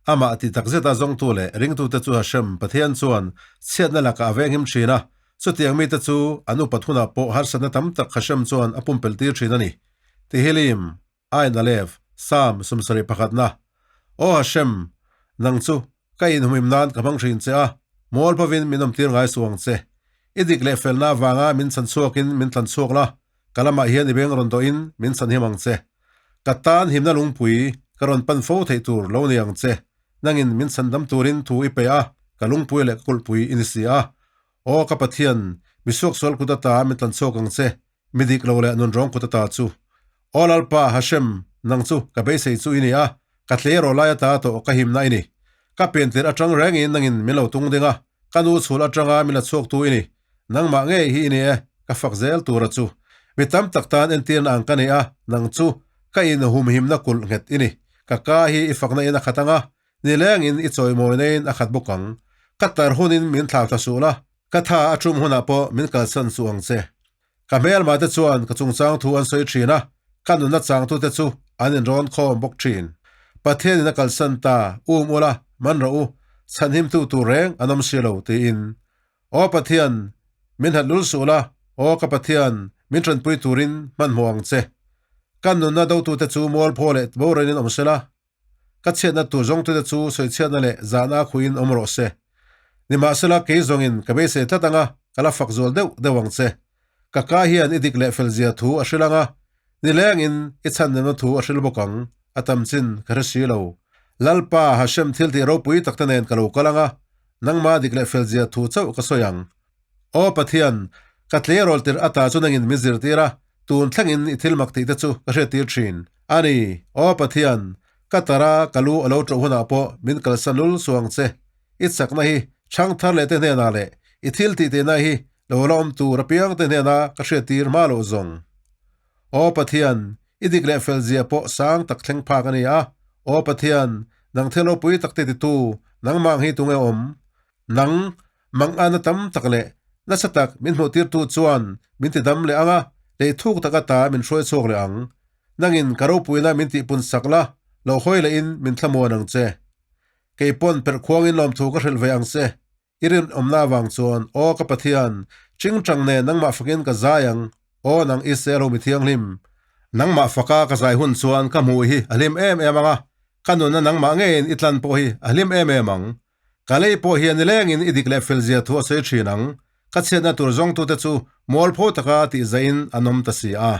Amah tih takzeta zawngtu leh ringtute chu Hashem, Pathian chuan chhiatna lakah a venghim thin a, chutiang mite chu an upat hunah pawh harsatna tam tak Hashem chuan a pumpelh tir thin a ni. Tihilim, Ain Alev, Psalm 71 pakhatna. Aw Hashem, nang chu ka inhumhim nan ka hmang thin che a, mual pawhin min awmtir ngai suh ang che. I dik leh felna avanga min chhan chhuakin min tlan chhuak la, ka lamah hian i beng rawn dawhin min chhan him ang che. Ka tan himna lungpui ka rawn pan fo theih tur lo ni ang che. Nangin min chhan dam turin thu i pe a, ka lungpui leh ka kulhpui i ni si a. Aw ka Pathian, misuaksual kut ata min tlan chhuak ang che, Mi dik lo leh nunrawng kut ata chu. Aw Lalpa, Hashem, nang chu ka beisei chu i ni a, ka tleiraw lai ata tawh ka himna i ni. Ka piantir atang rengin nangin min lo tung ding a, ka nu chhul atanga min la chhuaktu i ni. Nangmah ngei hi i ni e, ka fak zel tura chu. Mi tam tak tan entirna ang ka ni a, nang chu ka inhumhimna kulh nghet i ni. Ka ka hi i fakna in a khat ang a, Nilengin i chawimawi neiin a khat bawk ang. Ka tar hunin min thlau thla suh la, ka tha a tum hunah pawh min kalsan suh ang che. Ka hmelma te chuan ka chungchang thu an sawi thin a, ka nunna changtute chu an inrawn khawm bawk thin. Pathianin a kalsan ta, um ula, man rawh u, chhanhimtu tur reng an awm si lo, tiin. Aw Pathian, min hat lul suh la, aw ka Pathian, min tanpui turin hmanhmawh ang che. Ka nunna dotute chu mualphaw leh boranin awm se la, Ka chhiatna tur zawngtute chu sawichhiatna leh zahna a khuiin awm rawh se. Nimahsela, kei zawngin ka beisei tlat anga ka la fak zual deuh deuh ang che. Ka ka hian i dik leh felzia thu a hril anga, nilengin i chhannemna thu a hril bawk ang, a tam chin ka hre si lo. Lalpa, Hashem thiltih ropui takte nen ka lo kal anga, nangma dik leh felzia thu chauh ka sawi ang. Aw Pathian, ka tleirawl tirh ata chu nangin min zirtir a, tun thlengin i thil mak tihte chu ka hriattir thin. A ni, aw Pathian, ka tara ka lu a lo ṭawh hunah pawh min kalsan lul suh ang che. I chakna hi chhang thar leh te hnenah leh i thil tih tehna hi lo la awm tur apiangte hnena ka hriattir hma loh zawng. Aw Pathian, i dik leh fel zia pawh sang tak thleng phak a ni a. Aw Pathian, nang thil ropui takte titu, nangmah ang hi tunge awm? Nang, Mangana tam tak leh nasa tak min hmuhtirtu chuan min ti dam leh ang a, lei thuk tak ata min hruai chhuak leh ang. Nangin ka ropuina min tihpun sak la, lo hawi lehin min thlamuan ang che. Kei pawn perh khuangin lawmthu ka hrilh ve ang che. I rinawmna avang chuan, aw ka Pathian, chingchang nen nangmah fakin ka zai ang, aw nang Israel ho mi thianghlim. Nangmah faka ka zai hun chuan ka hmuh hi a hlim em em ang a, ka nunna nangmah ngeiin i tlan pawh hi a hlim em em ang. Ka lei pawh hian nilengin i dik leh felzia thu a sawi thin ang. Ka chhiatna tur zawngtute chu mualpho taka tih zaihin an awm ta si a.